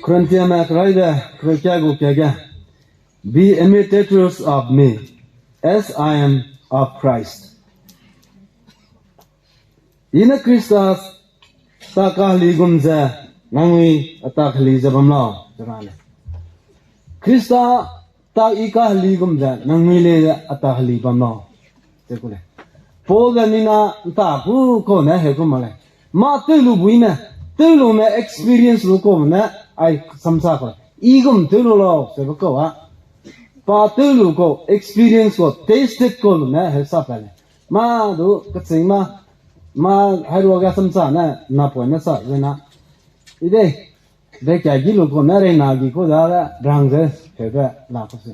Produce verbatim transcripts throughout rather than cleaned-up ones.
Corinthiame keraibe, kereu kia gu kia ge, Be imitators of me, as I am of Christ. I ne Krista tak kaheli gum ze, nangnui a tak heli ze bam lau, ze rang lei. Krista tak i kaheli gum ze, nangnui le a tak heli bam lau, ze ku lei. Paul ze mina nta ku kau ne heu ku mak lei. Ma tew lu bui ne, tew lu me experience lu kau ne, ai samsa kau. I gum tew lu lau, ze be kau a. Pa tew lu kau, experience kau, tasted kau lu ne heu sa pa lei. Ma du keching ma, ma hairuage samsa ne, napoine sa ze na. I de, de kia gi lu kau ne, reina gi kau da, rang ze, heube la kau se.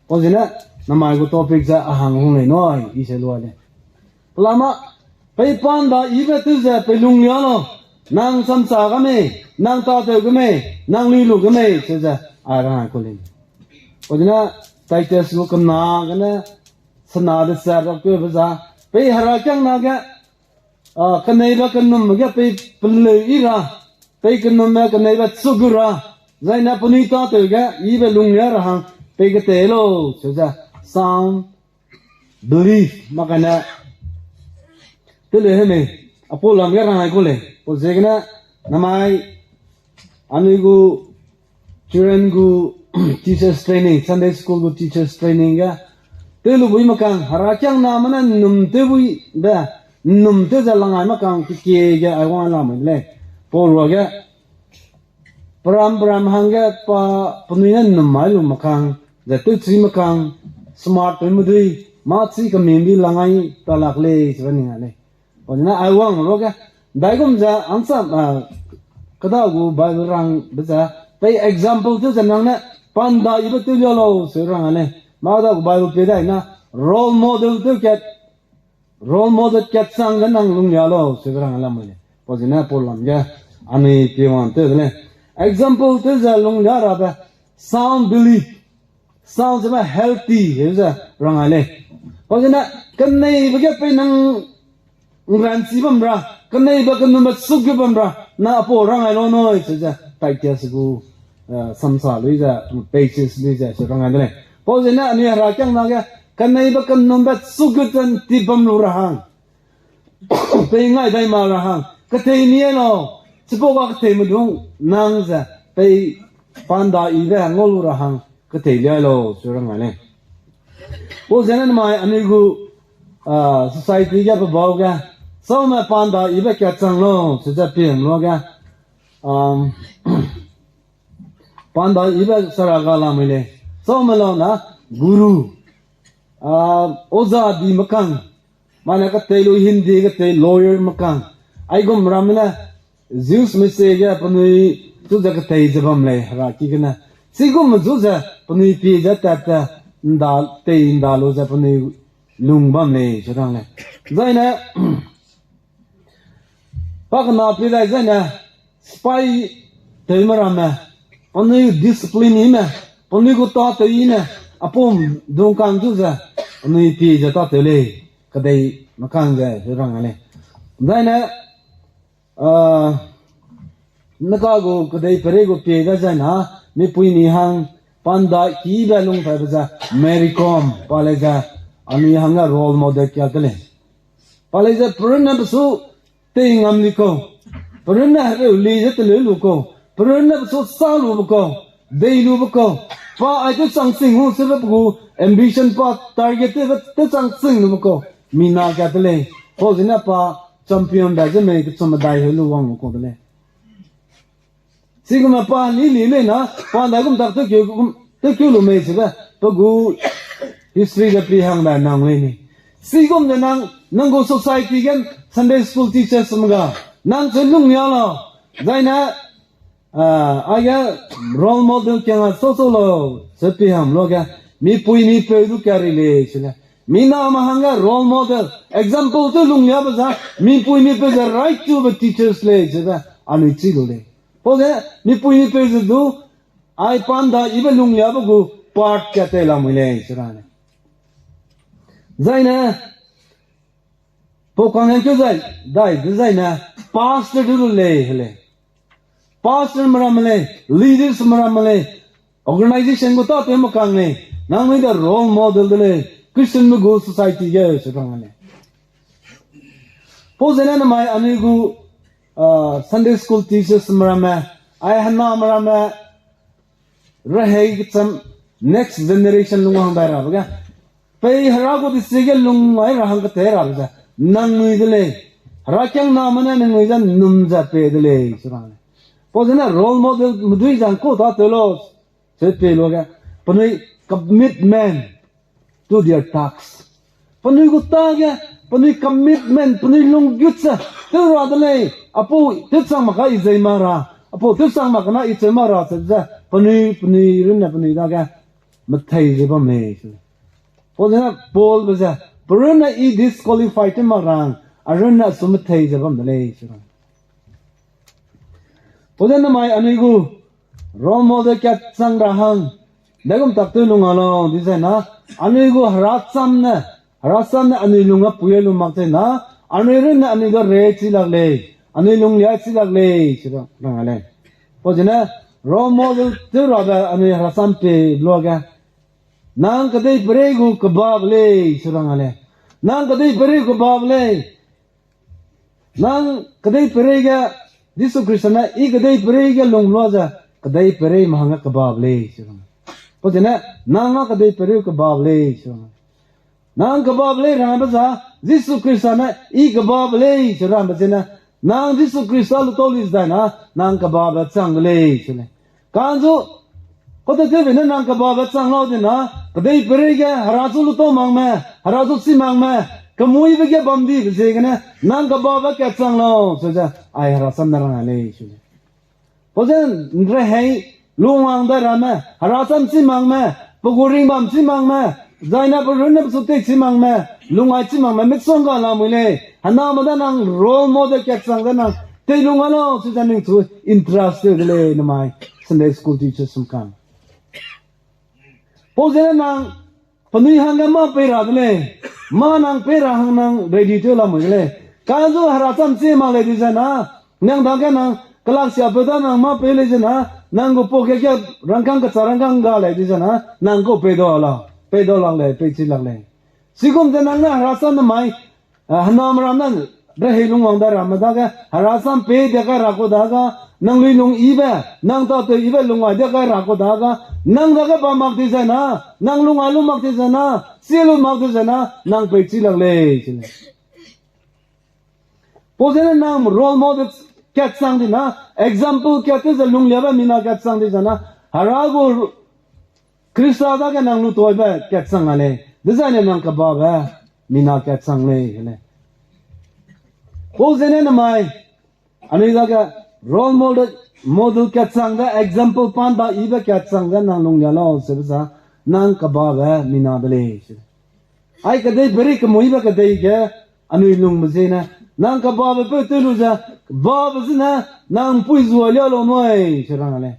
Pau zene, namai gu topic ze a hang hung lei nui, i se lua lei. Pelama, pei pa nda ibe tew ze pei lunglia lau, nang samsa ga mei, nang tatew ga mei, nang lui lu ga mei, se ze, a rang ai ku lei. Pau zene, Titus gu kena gene, sena de sa ra keu be za, pei herakiangna ge, a, keneibe kenumbe ge pei peleu i ra, pei kenumbe keneibe chu gu ra, zai ne penui tatew ge ibe lunglia ra hang pei ketei lau, se ze sound belief, mak kane, tele hemei, a pau lam ge rang ai ku lei, pau ziegene, namai, anui gu children gu teachers training, Sunday school gu teachers training ge, tew lu bui makang, herakiangname ne nnum tew bui be, nnum tew ze langai makang, kekie ge ai wang lamui de lei. Pau ruage, peram peram hangge pa penui ne nnum mai lu makang, ze tewchi makang, smart pe medui, mâ chi kemim di langai ta lak lei, ze be ning a lei. Pau zene ai wang ruage, daigum ze ansam, a, kada gu Bible rang be ze, pei example tew ze nang ne, pa nda ibe tew lia lau, se rang a lei. Mâ da gu Bible pie dai na, role model tew kat, role model kat chang ze nang lunglia lau, se rang a lamui lei. Pau zene pau lam ge, anui pie wang tew de lei. Example tew ze lunglia rabe, sound belief, sound ze me healthy, he ze rang ai lei. Pau zene, keneibe ge pei nang ngranchi bam ra, keneibe kenumbe chuk ge bam ra, na a pau rang ai lau nui, se ze, Titus gu, eh, samsa lui ze, pages lui ze, se rang ai de lei. Pau zene, anui herakiangna ge, keneibe kenumbe chuk ge ze nti bam lu ra hang. Pei ngai dai ma ra hang, ketei ni lau, chipau ga ketei medung, nang ze, pei pa nda ibe ngau lu ra hang, ketei lia lau, se rang ai lei. Pau zene namai anui gu, ah, society ge pe bau ge, saume pa nda ibe kat chang lau, se ze piem luage, um, pa nda ibe sara ga lamui lei. Saume lau na, guru, ah, oza di makang, mane ketei lu Hindi ketei lawyer makang. Aigum ramme ne, Jews mese ge penui chu ze ketei ze bam lei, heraki gene. Chigum zu ze penui pie ze tat te, nda, tei nda lu ze penui lung bam lei, ze rang lei. Zai ne, pa kena pie dai zai ne, spy tewme ramme, penui discipline ime, penui gu tatew ime, a pum dungkang zu ze, penui pie ze tatew lei, kedei makang ze, ze rang a lei. Zai ne, ah, neka gu kedei perei gu pie dai zai na, mipui mi hang, pa nda kibe lung paibe ze, Mary Kom, pa lei ze, anui hangge role model kia de lei. Pa lei ze perunne besu tei ngam li kau. Perunne hereu li ze teleu lu kau. Perunne besu sa lube kau. Dei lube kau. Pa ai tewchang ching hu sebe pe gu ambition pa target tewbe tewchang ching lube kau. Mina ka de lei. Pau zene pa champion da ze mei kechum medai heu lu wang lu kau de lei. Chigum pa ni li lei na, pa ndaigum tak tewkeu, tewkeu lu mei sebe, pe gu history ge pi hang dai nang lei ni. Chigum ze nang, nang gu society ge Sunday school teachers me ga, nang che lung nia lau, zai ne, ah, aige role model kiang a so so lau, che pi hang luage, mipui mipeu du ka ri lei, sele. Mina me hangge role model, example tew lung nia be za, mipui mipeu ze right to be teachers lei, sebe, anui chi lu lei. Pau ze, mipui mipeu ze du, ai pa nda ibe lung liabe gu part ka tei lamui lei, ze ra lei. Zai ne, pau kangkeu zai, dai, dezaine, pastor du lu lei, he lei. Pastor me ramme lei, leaders me ramme lei, organization gu tâtew me kang lei, nangnui de role model de lei, Christian me gu society ge se rang lei. Pau zene namai anui gu, ah, Sunday school teachers me ramme, ai hena me ramme, rehei kecham next generation lung hang dai rabe ge, pei Hera gu disi ge lung ai ra hang ketei rabe ze, nangnui de lei, Hera kiangname ne nangnui ze num ze pei de lei se rang lei. Pau zene role model medui zang kau tâtew lau, se pei lu ge, penui commitment to their task. Penui gu ta ge, penui commitment, penui lunggut ze, tew ra de lei, apau tew chang mak ka i zei mak ra, apau tew chang mak kena i cheu mak ra se ze, penui, penui runne penui dage, methei ze bam lei se. Pau zene Paulbe ze, pe runne i disqualify tew mak rang, a runne su methei ze bam de lei se rang. Pau zene namai anui gu role model kat chang ra hang, dagum tak tew lung a lau dizai na, anui gu herasam ne, herasam ne anui lung a pui lu mak zai na, anui runne anui ga rei chi lak lei, anui lung lia chi lak lei se rang a lei. Pau zene role model tew rabe anui herasam pei luage, nang kedeipeirei gu kebabe lei se rang a lei. Nang kedeipeirei gu kebabe lei. Nang kedeipeirei ge, Jisu Khrista ne i kedeipeirei ge lung lua ze, kedeipeirei me hangge kebabe lei se rang. Pau zene, nang a kedeipeirei kebabe lei se rang. Nang kebabe lei rangbe za, Jisu Khrista ne i kebabe lei se rangbe zene, nang Jisu Khrista lu tau li zai na, nang kebabe chang de lei se lei. Ka'nzu, kau te tewbe ne nang kebabe chang lau dina, kedeipeirei ge hera zu lu tau makme, hera zu chi makme, kemuîbe ge bam dibe ziegene nang kebabe kat chang lau se ze, ai herasam ne rang a lei se lei. Pau ze, rehei, lungwang dai ramme, herasam chi makme, pe gu ringbam chi makme, zai ne pe runne pe su tei chi makme, lungai chi makme, misongga lamui lei, hename da nang role model kat chang ze nang, tei lung a lau se ze ningchu interest tew de lei namai, Sunday school teachers me kang. Pau zene nang, penui hangge mâ pei ra de lei, mâ nang pei ra hang nang ready tew lamui de lei. Ka'nzu herasam chi mak lei dizai na, nang dage nang, kelaksiapeu da nang mâ pei lei zena, nang gu pau ge ge rangkâng kecha rangkâng ga lei dizai na, nang kau pei dau la, pei dau lak lei, pei chi lak lei. Chigum ze nang ne herasam namai, ah, hename ram ne rehei lungwang dai ramme dage, herasam pei de kai ra kau dage, nang lui lung yibe, nang tâtew yibe lungwai de kai ra kau dage, nang dage bam mak dizai na, nang lungwai lu mak dizai na, chi lu mak dizai na, nang pei chi lak lei se lei. Pau zene nang role model kat chang dina, example kat tew ze lungliabe mina kat chang dizai na, hera gu Khrista dage nang lu tauibe kat chang a lei, dezai ne nang kebabe mina kat chang lei lei. Pau zene namai, anui dage role model, model kat chang ze example pan da yibe kat chang ze nang lunglia lau sebe za, nang kebabe mina de lei se. Ai kedeipeirei kemuîbe kedei ge, anui lungbe ziene, nang kebabe peu tew lu ze, kebabe zene, nang pui zua lia lau nui se rang a lei.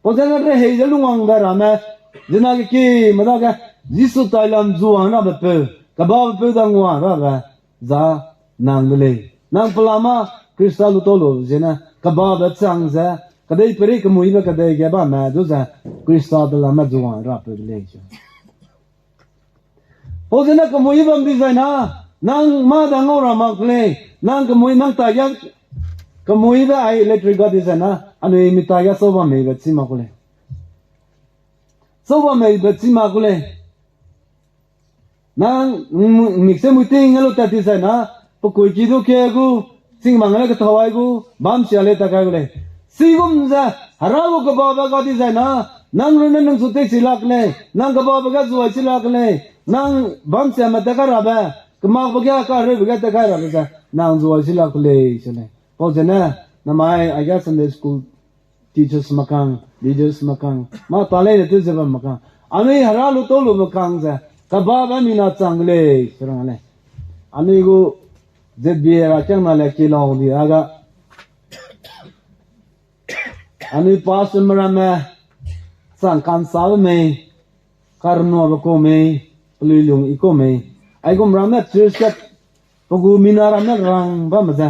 Pau zene rehei ze lungwang dai ramme, zena kekime dage, Jisu tailam zuwang rabe peu, kebabe peu da ngua rabe, za nang de lei. Nang pelama Khrista lu tau lu ziene, kebabe chang ze, kedeipeirei kemuîbe kedei ge bamme du ze, Khrista tailamme zuwang rapeu de lei se. Pau zene kemuî bam dizai na, nang mâ da ngau ra mak lei, nang kemuî nang tai ge, kemuîbe ai electric ga dizai na, anui mi tai ge sau bam meibe chi mak ku lei. Sau bam meibe chi mak ku lei. Nang, mm, mikse mui ting ge lu tat dizai na, pe kuiki du ke gu, chingmang le kethau ai gu, bam sia lei ta kai gu lei. Chigum ze, hera gu kebabe ga dizai na, nang runne nang su tei chi lak lei, nang kebabe ge zuai chi lak lei, nang bam siame tat kai rabe, kemakbe ge kahereube ge tat kai rabe ze, nang zuai chi lak lei se lei. Pau zene, namai aige Sunday school teachers makang, leaders makang, mâ ta leine tew ze bam makang, anui hera lu tau lu makang ze, kebabe mina chang de lei se rang lei. Anui gu Z B A ra kiangna le ki lau di a ga, anui pastorme ramme, chang kansabe mei, karnuabe kau mei, pelui lung i kau mei, aigum ramme church kat, pe gu mina ramme rang bamme ze,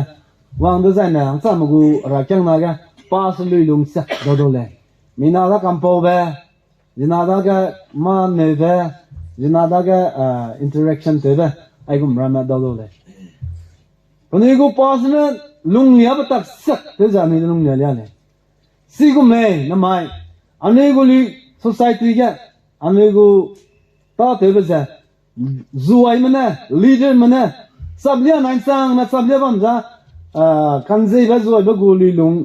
wang dezai ne hangchame gu ra kiangna ge, Pastor lui lung siak dau dau lei. Mina da kampaube, zina dage ma neube, zina dage, ah, interaction tewbe, aigum ramme dau dau lei. Penui gu pastor ne lunglia betak siak tew ze anui lunglia lia lei. Chigum lei, namai, anui gu lui society ge, anui gu tâtewbe ze, zuaime ne, leaderme ne, saplia nai chang ne saplia bam za, ah, kanzeibe zuaibe gu lui lung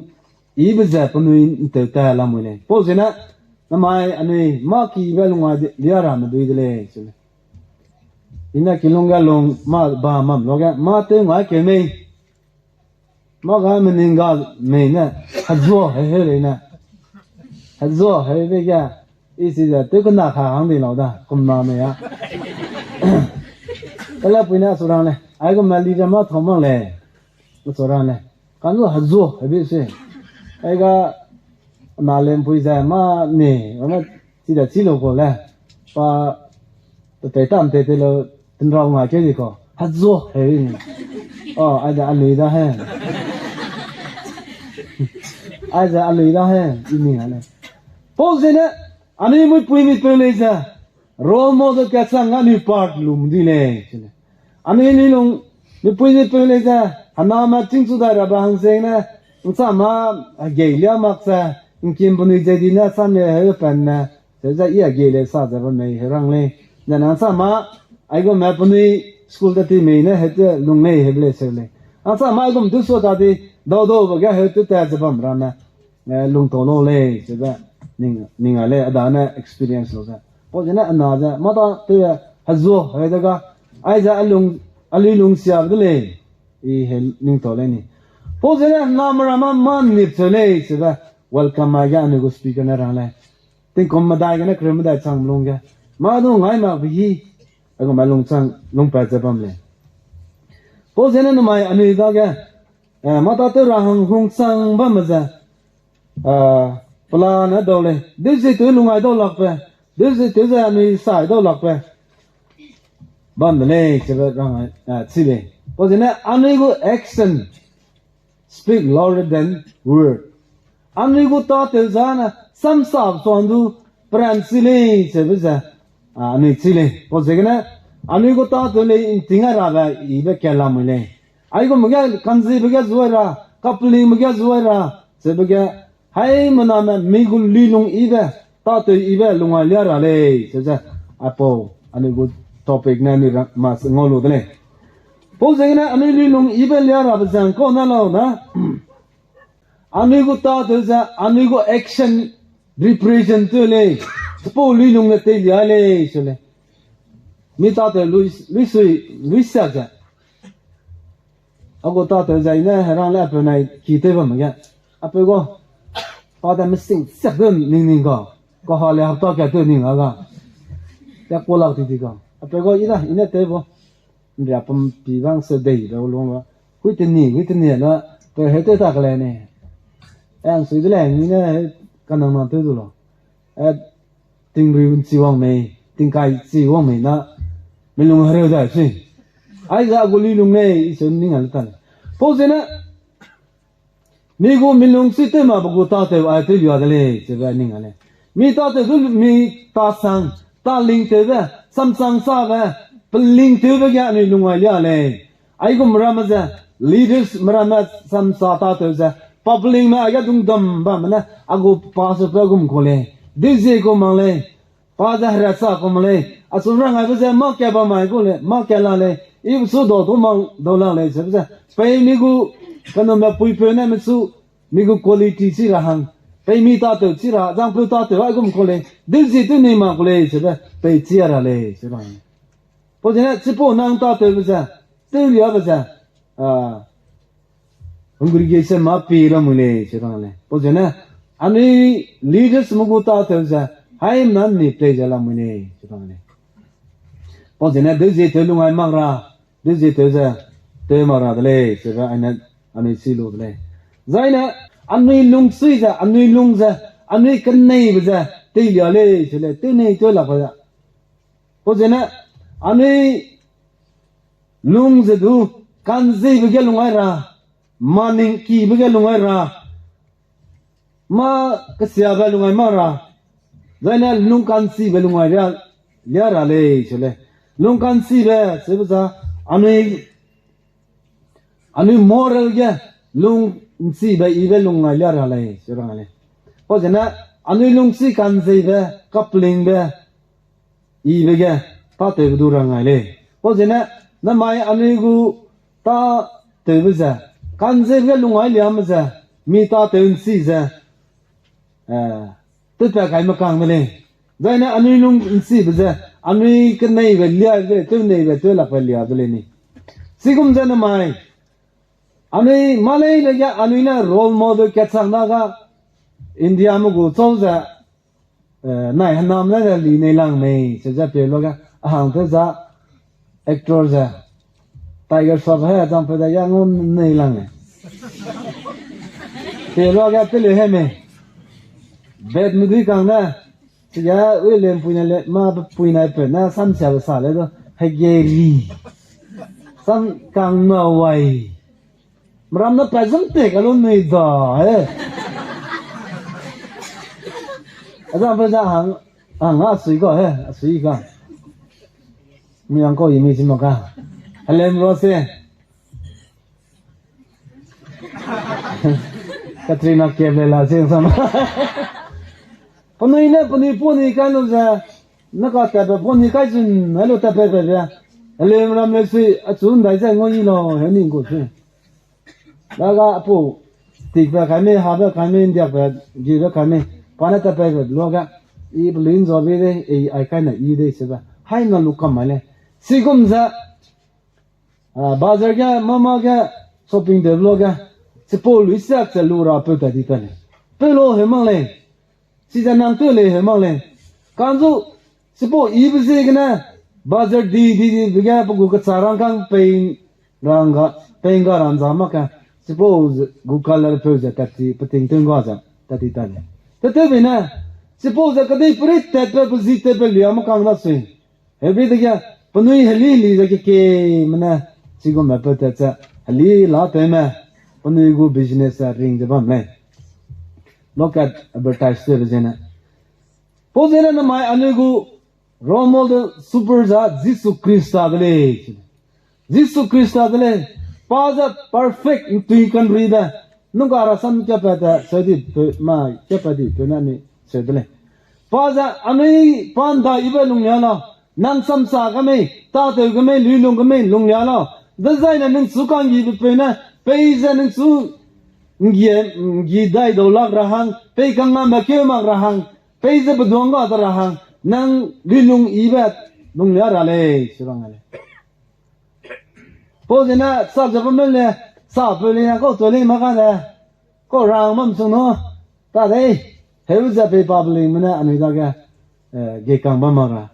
yibe ze penui nteu ta lamui lei. Pau zene, namai anui mâ kibe lungai lia rame dui de lei, cheu lei. I ne kilung ge lung mâ bam mam luage, mâ tew ngai keu mei. Mâ ga mening ga mei ne, hezua heu heu lei ne. Hezua heu be ge, i si ze tew kena ka hang di lau da, kumna mei a. Kala pui ne su rang lei, aigum me leader mâ thau mak lei. Su rang lei. Kanu hezua heu be se. Aiga, na lempui ze mâ ne, ane, chi da chi lau kau le. Pa, pe pei tam tei tei lau, tinrau ngai keu di kau. Hezua heu ni. O, aize alui da he. Aize alui da he, i ning a lei. Pau zene, anui muipui mipeu lei ze, role model kasang anui part lum di lei, cheu lei. Anui lui lung, mipuine peu lei ze, hename chîngchu dai rabe hang zene, nsa mâ, hegei lia mak ze, ngkim penui ze di ne sam le heu pen ne, ze ze i hegei le sa ze bam mei heu rang lei. Zene nsa mâ, aigum me penui school tat ti mei ne heu te lung lei heu be lei seu lei. Nsa mâ aigum tew sua ta di, dau daube ge heu tew tat ze bam ramme. Eh, lungtau lau lei, chebe, ning, ning a lei, a dane experience lau ze. Pau zene a na ze, mâ ta tew, hezua heu de ga, aize a lung, a lui lung siabe de lei, i he ningtau lei ni. Pau zene na meramme mâ nip cheu lei, chebe, welcome mai ge anui gu speaker ne rang lei. Tingkum medai gene kereu medai chang lung ge. Mâ du ngai mak be hi, aigum a lung chang, lungpat ze bam lei. Pau zene namai anui dage, eh, mâ ta tew ra hang hung chang bamme ze, ah, pelane dau lei. Deuzie tew lungai dau lakbe. Deuzie tew ze anui sai dau lakbe. Bam de lei, chebe rang, ah, chi lei. Pau zene anui gu action speak louder than word. Anui gu tâtew zane, samsa suan du, peran chi lei, chebe ze, ah, anui chi lei. Pau ziegene, anui gu tâtew lei nting a rabe, ibe kalamui lei. Aigum ge, kanzibe ge zuai ra, kapelingbe ge zuai ra, chebe ge, haimena ne mi gu lui lung yibe, tâtew yibe lungai lia ra lei, cheu ze, aipau, anui gu topic ne anui ra, ma ngau lu de lei. Pau ziegene anui lui lung yibe lia rabe ze ngkau na lau na, anui gu tâtew ze, anui gu action represent tew lei, chipau lui lung ne teilia lei, cheu lei. Mi tâtew lui, lui sui, lui siak ze. A gu tâtew ze i ne herang le apeu nai ki tew bamme ge. Apeu gu, pa de mesing siak de ning ning ga. Kaha le hapta kat tew ning a ga. Tia ku lak ti di ga. Apeu gu i da, i ne tew bu. Nria pum pi bang se dei be lung ba. Hui teni, hui teni na, pe he tew ta ke le ni. E, angsui de le, ni ne, kanang nang tew du lau. E, tingrui nchi wang mei, tingkai chi wang mei na, mi lung hereu dai sui. Aize a gu lui lung lei, i seu ning a le ta lei. Pau zene, mi gu mi lung chi tew ma pe gu tâtew ai tew lua de lei, chebe ning a lei. Mi tâtew du mi tasang, talingtewbe, samsang sabe, pelingtewbe ge anui lungai lia lei. Aigum ramme ze, leaders meramme samsa tâtew ze, public me aige dungdam bamme ne, a gu pastor pe gum ku lei. Deuzie gu mak lei. Pa ze herasa ku mak lei. A su rang aibe ze, mâ ka bam mai gu lei, mâ ka la lei. I su dau tu mang dau la lei, chebe ze. Pei mi gu, kanume puipeu ne me su, mi gu quality chi ra hang. Pei mi tâtew chi ra, zangpeu tâtew aigum ku lei. Deuzie tew nei mak ku lei, chebe. Pei chi a ra lei, chebe. Pau zene, chipau nang tâtewbe ze, tew liabe ze, ah, congregation mâ pi lamui lei, chebe lei. Pau zene, anui leaders me gu tâtew ze, haimena ni play ze lamui lei, chebe lei. Pau zene, deuzie tew lungai mak ra, deuzie tew ze, tew mak ra de lei, chebe aine, anui chi lu de lei. Zaine, anui lungsui ze, anui lung ze, anui keneibe ze, teilia lei, cheu lei, tew nei tew lakbe ze. Pau zene, anui lung ze du, kanzibe ge lungai ra, maningkibe ge lungai ra, mâ kesiabe lungngai mâ ra, zaine lungkanchibe lungngai ria, lia ra lei, se lei. Lungkanchibe, sebe za, anui, anui moral ge, lungchibe yibe lungngai lia ra lei, se rang lei. Pau zene, anui lungchi kanzeibe, kapelingbe, yibe ge, tâtewbe du rang ngai lei. Pau zene, namai anui gu tâtewbe ze, kanzeibe ge lungngai liame ze, mi tâtew nchi ze, eh, tewpat kai mekang de lei. Zaine anui lung nchibe ze, anui keneibe lia de lei, tewneibe tewlakbe lia de lei ni. Chigum ze namai, anui mâ leine ge anui ne role model kachang da ga, India me gu chau ze, eh, nai henam ne li nei lang mei, se ze pe luage, a hang tew za, actor ze, Tiger Shroff he, zangpeu da ya ngu nei lang mei. Pe luage tele he mei. Bed me dui kang ne, chige, ui lempui ne le, mâ pui ne peu ne, samsiabe sa le du, hege li. Sam kang na wai. Meram ne pa zun te ka lu nui da, he. A zangpeu za hang, hang a sui ga, he, a sui ga. Mi hang kau yi mi chi mak ka. Helem ro se. Katrina Kaif le la se sam. Penui ne, penui pau ni kai lu ze, ne ka tatbe pau ni kai zun, helu tatbe be be. Helem ram le sui, achu ndai ze ngau yi lau, he ning gu sui. Daga apau, tikbe kai mei, habe kai mei, ndiakbe, gibe kai mei, pa ne tatbe be luage, i pelui nzabe de, i ai kai ne i de sebe. Hai na lu kam mai lei. Chigum ze, bazar ge, mâ mâ ge, shopping de luage, chipau lui siak ze lu ra peu ta di ta lei. Peu lau he mak lei. Chize nang tew lei he mak lei. Kanzu, chipau yibe ziegene, bazar di di di be ge pe gu kecha rangkâng pei rangga, pei ngga rang za mak ge, chipau ze gu color peu ze tat ti, peting tew ngga ze, tat ti ta lei. Tetewbe ne, chipau ze kedeiperei tatbe pe zi tatbe lia makang da sui. Hebi dege, penui heli li ze kekeme ne, chigum me peu tat ze, heli la tewme, penui gu business ze ring ze bam lei. Lokat advertise tewbe zene. Pau zene namai anui gu role model super za Jisu Khrista de lei. Jisu Khrista de lei. Pa ze perfect ntui kanribe. Nungga rasam kepa te, seu di pe, ma, kepa di pe na ni, seu de lei. Pa ze anui pa ndaibe lunglia lau. Nang samsa ga mei, tâtew ga mei, luilung ga mei, lunglia lau. Dezaine ningchu kanggibe peu ne, peize ningchu nggi, nggi dai dau lak ra hang, pei kangngambe keu mak ra hang, peize peduang ga de ra hang, nang luilung yibe lunglia ra lei, se rang lei. Pau zene sa ze bam le, sa peu le na kau teu lei mak ka le, kau rang bam sung nu, ta dei, heu ze pei pa belingme ne anui dage, eh, gekang bam mak ra.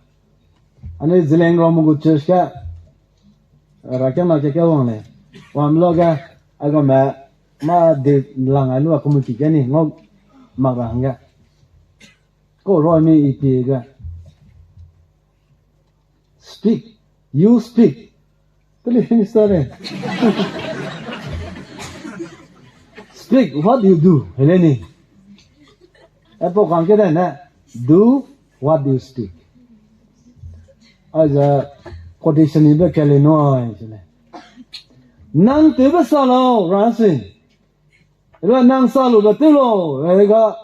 Anui Zeliangrong me gu church ge, eh, rakiangna ke ke wang lei. Wang luage, aigame, mâ de lang ai lu a committee ge ni, ngau mak ra hangge. Kau roi mi i pie ge. Speak. You speak. Teli minister e. Speak what you do. Hele ni. Apau kang ke dai ne. Do what you speak. Aize quotation ibe kele noi, sele. Nang tewbe sa lau, ra sui. Ela nang sa lube tew lau, ega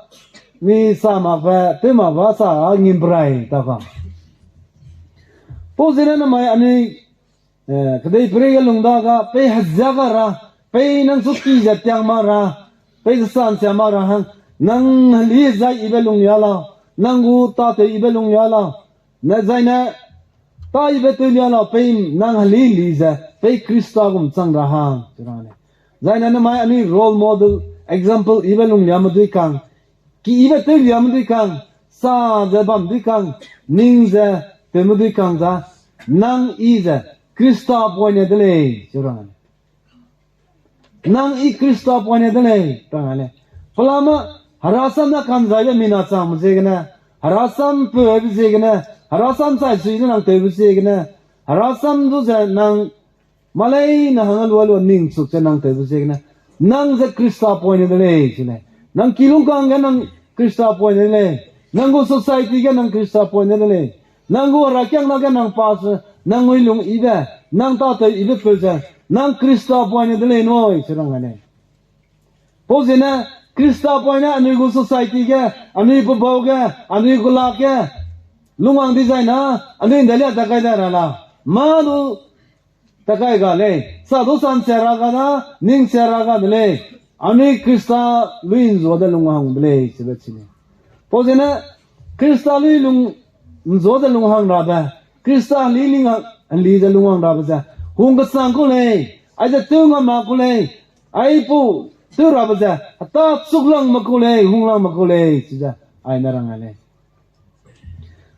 mi sa makbe, tew makbe sa a ngim perai ta ka. Pau zene namai anui, eh, kedeiperei ge lung da ga, pei hezia ga ra, pei nang chu ki ze tiang mak ra, pei ze sansia mak ra hang, nang heli zai ibe lunglia lau, nang gu tâtew ibe lunglia lau, ne zaine, tâ ibe tewlia lau, pei nang heli li ze, pei Khrista gum chang ra hang, ze rang lei. Zaine namai anui role model, example ibe lungliame dui kang, ki ibe tewliame dui kang, sa ze bam dui kang, ning ze tewme dui kang za, nang i ze Khrista poine de lei, ze rang lei. Nang i Khrista poine de lei, rang lei. Pelama, herasam ne kanzaibe mina changbe ziegene, herasam pebe ziegene, herasam chaisui ze nang tewbe ziegene, herasam du ze nang mâ leine hang a lua lua ningchuk ze nang tewbe ziegene, nang ze Khrista poine de lei, ze lei. Nang kilungkang ge nang Khrista poine de lei. Nang gu society ge nang Khrista poine de lei. Nang gu herakiangna ge nang pa se, nang ui lung yibe, nang tâtew yibe peu ze, nang Khrista poine de lei nui, se rang a lei. Pau ziegene, Khrista poine anui gu society ge, anui pebau ge, anui gu lak ge, lungwang dizai na, anui ’ndalia ta kai da ra la. Mâ du ta kai ga lei, sa du sansia ra ga da, ningsia ra ga de lei, anui Khrista lui ’nzua de lung hang de lei, sebe chi lei. Pau ziegene, Khrista lui lung ’nzua ze lunghang rabe, Khrista heli ling, heli ze lunghang rabe ze, hung kesang ku lei, aize tew ngam mak ku lei, aipau tew rabe ze, heta chuklang mak ku lei, hunglang mak ku lei, chize, ai ne rang a lei.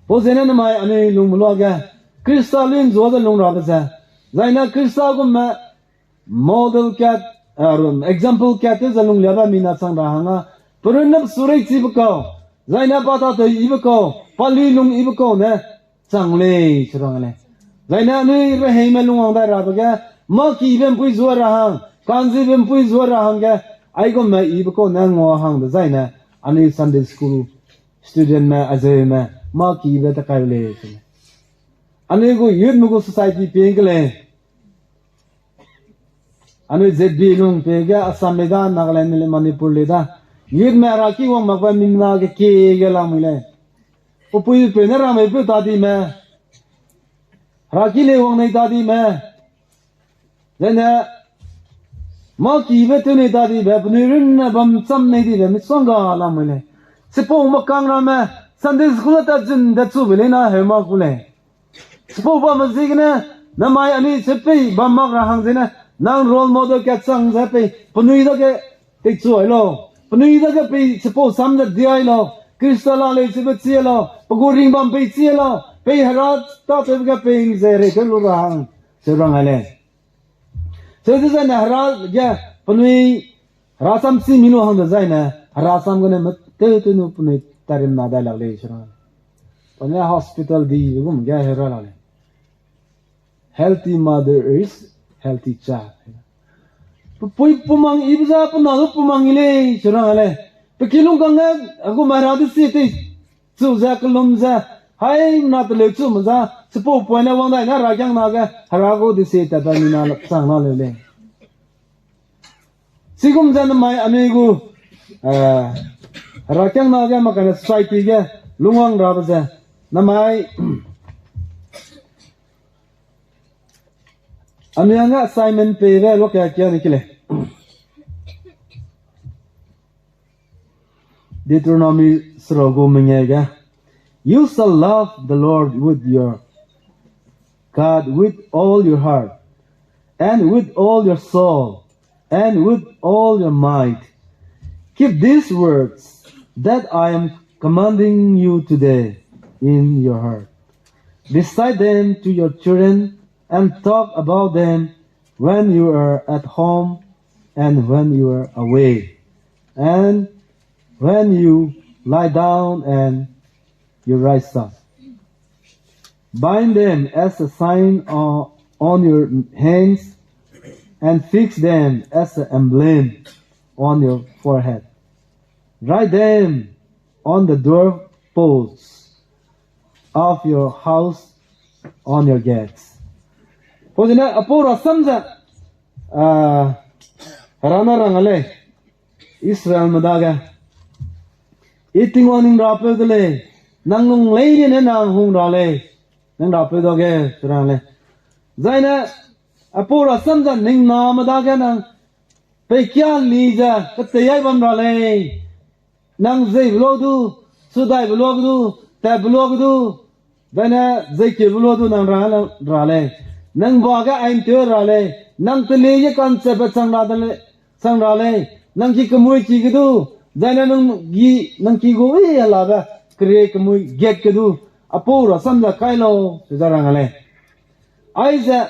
Pau ziegene namai anui lungme luage, Khrista lui ’nzua ze lung rabe ze, zai ne Khrista gumme, model kat, ah, example kat tew ze lungliabe mina chang ra hang a, perun ne pesu rei chibe kau, zai ne pa tâtew yibe kau, pa lui lung yibe kau ne chang lei, se rang lei. Zai ne anui reheime lungwang dai rabe ge, mâ kibe ’mpui zua ra hang, kanzibe ’mpui zua ra hangge, aigumme yibe kau ne ngua hang dezai ne, anui Sunday school studentme, azeume, mâ kibe ta kai lei, se lei. Anui gu youthme gu society pie ke lei. Anui Z B lung pie ge Assam lei da, Nagaland lei, Manipur lei da. Youthme heraki wang makbe mina ge kie ge lamui lei. Pepuipeu ne rameipeu tadime, heraki lei wang nei tadime, zai ne, mâ kibe tew nei tadibe, penui runne bam cham nei dibe, misongga lamui lei. Chipau makang ramme, Sunday school ta zun de chube lei na heu mak ku lei. Chipau bamme ziegene, namai anui che pei bam mak ra hang zene, nang role model kachang ze pei, penui dage teichu ai lau. Penui dage pei chipau sam ze di ai lau. Khrista la lei chibe chi lau. Pe gu ringbam pei chi lau. Pei hera tâtewbe ge pei ’nze rei tew lu ra hang, se rang a lei. Seu dezai ne hera ge penui herasam chi mi lu hang dezai ne, herasam gene metew tew nu penui tarimna dai lak lei, se rang. Pa ne hospital dibe gum ge hera la lei. Healthy mother is healthy child. Pepui pumang yibe za pe na du pumang yi lei, se rang a lei. Pe kilungkang ge, a gu mai hera desi tei chu ze, kelum ze, hai na teleu chu me za, chipau poine wang dai ne herakiangna ge, hera gu desi tatbe mina chang na leu lei. Chigum ze namai anui gu, eh, herakiangna ge, makane society ge, lungwang rabe ze, namai, anui hangge assignment peibe luakia kia ne ki lei. Deuteronomy sero gu mengeu ge, You shall love the Lord with your God with all your heart, and with all your soul, and with all your might. Keep these words that I am commanding you today in your heart. Recite them to your children and talk about them when you are at home and when you are away, and when you lie down and you rise up. Bind them as a sign on, on your hands and fix them as an emblem on your forehead. Write them on the doorposts of your house, on your gates. Pau zene apau rasam ze, ah, rana rang a lei, Israelme dage. I Tingwang ning rapeu de lei, nang lung leine ne nang hung ra lei, nang rapeu dage, se rang lei. Zai ne, apau rasam ze ning name dage nang, peikia li ze, ketei ai bam ra lei. Nang zeibe luak du, sudaibe luak du, tatbe luak du, zai ne zeikeube luak du nang ra, ra lei. Nang ba ge aimtew ra lei. Nang teli ge ka'nchebe chang ra de lei, chang ra lei. Nang ki kemui ki ge du, zai ne nang ki, nang ki gu i helabe, kere kemui gat ge du, apau rasam ze kai lau, se ze rang a lei. Aize,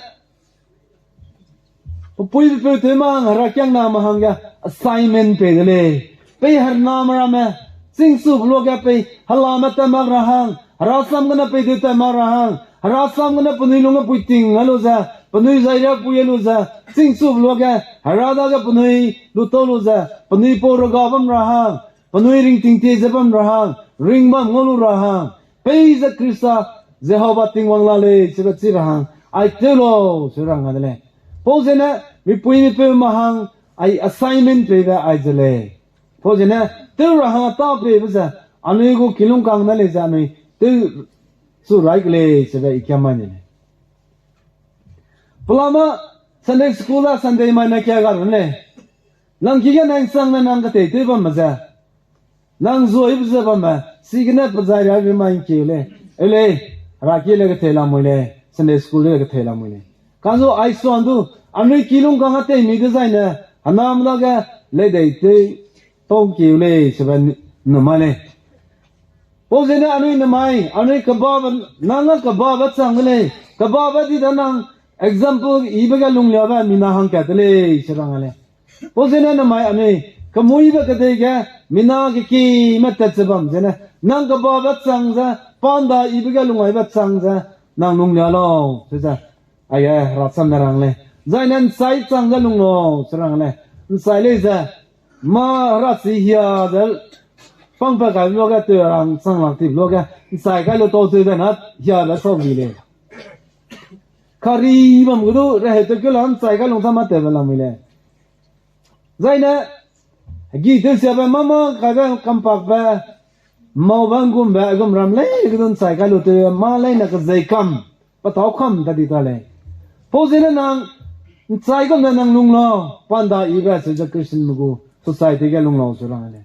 pepui pepeu tew ma hang, herakiangname hangge assignment pei de lei. Pei hername ramme, chingsube luage pei helame tat mak ra hang, herasam gene pei deu tat mak ra hang, herasam gene penui lungge puiting a lu ze, penui zai riapui lu ze, chîngchube luage, Hera dage penui lu tau lu ze, penui pau rega bam ra hang, penui ringting tie ze bam ra hang, ring bam ngau lu ra hang, peize Khrista, Jehova Tingwang la lei, chibe chi ra hang, ai tew lau, se rang a de lei. Pau zene, mipui mipeu ma hang, ai assignment peibe ai ze lei. Pau zene, tew ra hang a ta peibe ze, anui gu kilungkang ne lei ze anui, tew chu rai ke lei, chibe i kiam mai ne lei. Pelama Sunday school a Sunday mai ne kia ga run lei. Nang ki ge nang sang ne nang ketei tew bamme ze. Nang zuaibe ze bamme, chigene pe zai riabe mai ngkeu lei. Eu lei, Hera ki le ketei lamui lei, Sunday school le ketei lamui lei. Kane aisuan du, anui kilungkang a tei mi dezaine, henam dage, ledei tew, tau ngkeu lei, chibe ni, namai lei. Pau zene anui namai, anui kebabe, nang a kebabe chang de lei, kebabe di da nang example yibe ge lungliabe mina hangkat de lei, se rang a lei. Pau zene namai anui, kemuibe kedei ge, mina kekime tat ze bam zene, nang kebabe chang ze, pa nda yibe ge lungaibe chang ze, nang lunglia lau, se ze, aige Hera cham ne rang lei. Zaine nchai chang ze lung lau, se rang lei. Nchai lei ze, mâ Hera chi hia ze, pangpat kaibe luage tew rang chang lak tibe luage, nchai kai lu tau tew ze na, hiabe sau di lei. Kari bam ge du, rehei tew keu la nchai kai lung sa mâ tewbe lamui lei. Zaine, gi tew siabe mâ mâ kaibe kampakbe, maube nggumbe, aigum ram lei ge du nchai kai lu tew mâ leine kezei kam, petâu kam ta di ta lei. Pau zene nang, nchai gum ne nang lung lau, pa nda yibe, se ze Christianme gu society ge lung lau se rang lei.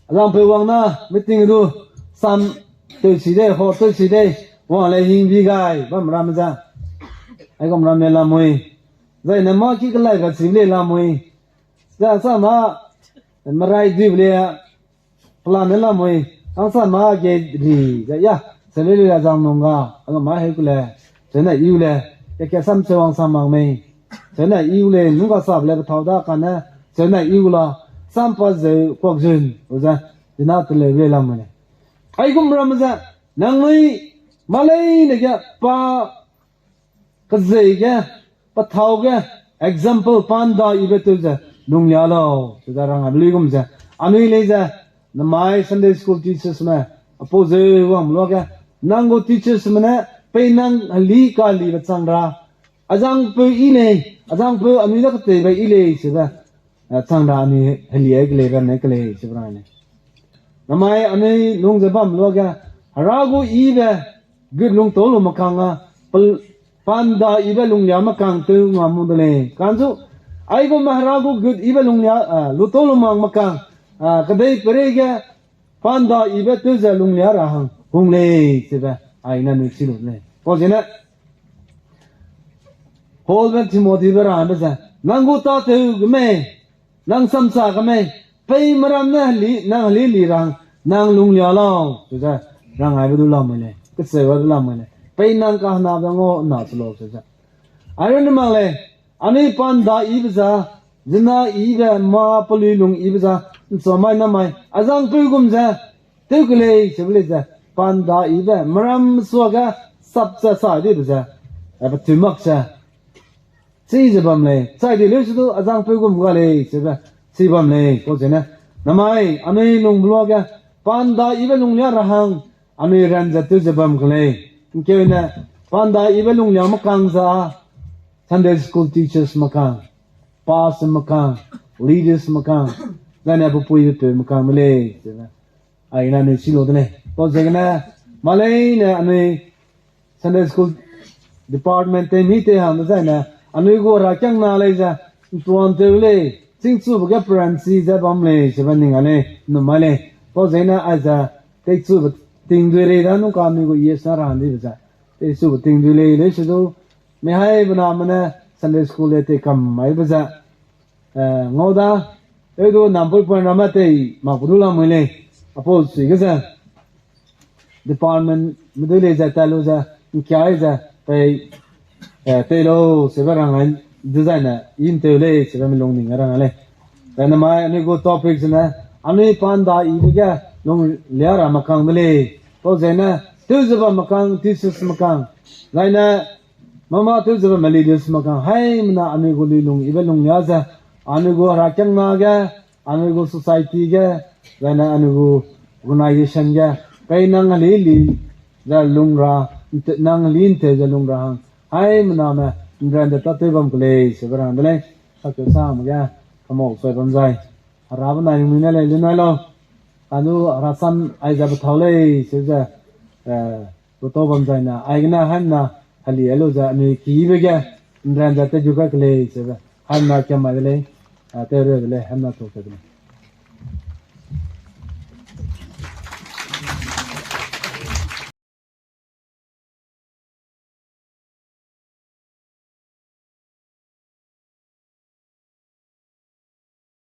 Azangpeu wang na, meeting du, sam tewsi dei, ho tewsi dei, wang lei hingbi gai, bam ramme ze. Aigum ramme lamui. Zaine mâ ki kelai ga chi lei lamui. Ze sa mâ, merai duibe lei, plan ne lamui. Ang sa mâ ge ri, ze ya, se lei lei la zang nung ga, aigum mâ heu ku le, chene iu le, ke ke sam se wang sam mak mei. Chene iu lei, nung ga sap le pethâu da kane, chene iu la, sam pa zeu kuak zun, u ze, dina teleu lei lamui lei. Aigum ramme ze, nangnui, mâ leine ge, pa kezei ge, pethâu ge, example pa nda yibe tew ze, lunglia lau, se ze rang a be luigum ze, anui lei ze, namai Sunday school teachersme, apau zeu wang luage, nang gu teachersme ne, pei nang heli kalibe chang ra, azangpeu yi lei, azangpeu anui da keteibe yi lei, sebe, eh, chang ra anui heli ai ke lei, ran ai ke lei, sebe rang lei. Namai anui lung ze bam luage, Hera gu yibe, gut lungtau lu makang a, pel-, pa nda yibe lunglia makang tew ngam mu de lei. Kanzu, aigum Hera gu gut yibe lunglia, ah, lutau lu mak makang, ah, kedei pereige, pa nda yibe tew ze lunglia ra hang hung lei, sebe, ai na nui chi lu lei. Pau zene, Paulbe Timothybe rabe ze, nang gu tâtew ge mei, nang samsa ge mei, pei meram ne heli, nang heli li ra hang, nang lunglia lau, se ze, rang aibe du lamui lei, keseube du lamui lei, pei nang kahenabe ngau na se lau, se ze. Ai runne mak lei, anui pa nda yibe za, zena yibe mâ pelui lung yibe za, nchua mai namai, azangpeu gum ze, tew ke lei, sebe lei ze, pa nda yibe, meram suage, sap ze sa dibe ze, eh, petu mak ze, chi ze bam lei, chai di leu se du, azangpeu gum ga lei, sebe, chi bam lei, pau zene, namai, anui lungbe luage, pa nda yibe lunglia ra hang, anui ran ze tew ze bam ke lei, ngkeune, pa nda yibe lunglia makang za, Sunday school teachers makang, pastor makang, leaders makang, zaine pepui pepeu makang me lei, sebe. Ai na nui chi lu de lei. Pau ziegene, mâ leine anui Sunday school department tei mi tei hang dezaine, anui gu rakiangna lei ze, ntuan tew lei, chîngchube ge peranchi ze bam lei, sebe ning a lei, num mai lei. Pau ziegene aize, teichube tingdui rei da nung ka anui gu yes na ra hang dibe ze. Teichube tingdui lei leu se du, mihai bename ne Sunday school le tei kam maibe ze, eh, ngau da, eu du nampui point ramme tei mak pe du lamui lei, apau sui ge ze, department me dui lei ze tat lu ze, ngkiai ze, pei, eh, tei lau, sebe rang ai, dezaine, i ntew lei, sebe mi lungning rang a lei. Zaine mai, anui gu topic zene, anui pa nda yibe ge, lunglia ra makang de lei. Pau ziegene, tew ze bam makang, thesis makang. Zaine, Mâ mâ tew ze bam meli di suma kang haimena anui gu luilung ibe lunglia ze, anui gu herakiangna ge, anui gu society ge, zaine anui gu organization ge, pei nang heli li ze lung ra, nte-, nang heli nte ze lung ra hang, haimename nrande tâtew bam kelei sebe rang de lei. Sakeu same ge, kamau chai bam zai, hera benai ringmui ne lei lu nai lau. Anu hera sam aize pethau lei seu ze, eh, putau bam zaine, aigene haimena heli ai lu ze anui kibe ge, nrande tâtew gai kelei sebe, haimena kiam mai de lei, eh, tew re de lei, haimena tau ke de lei.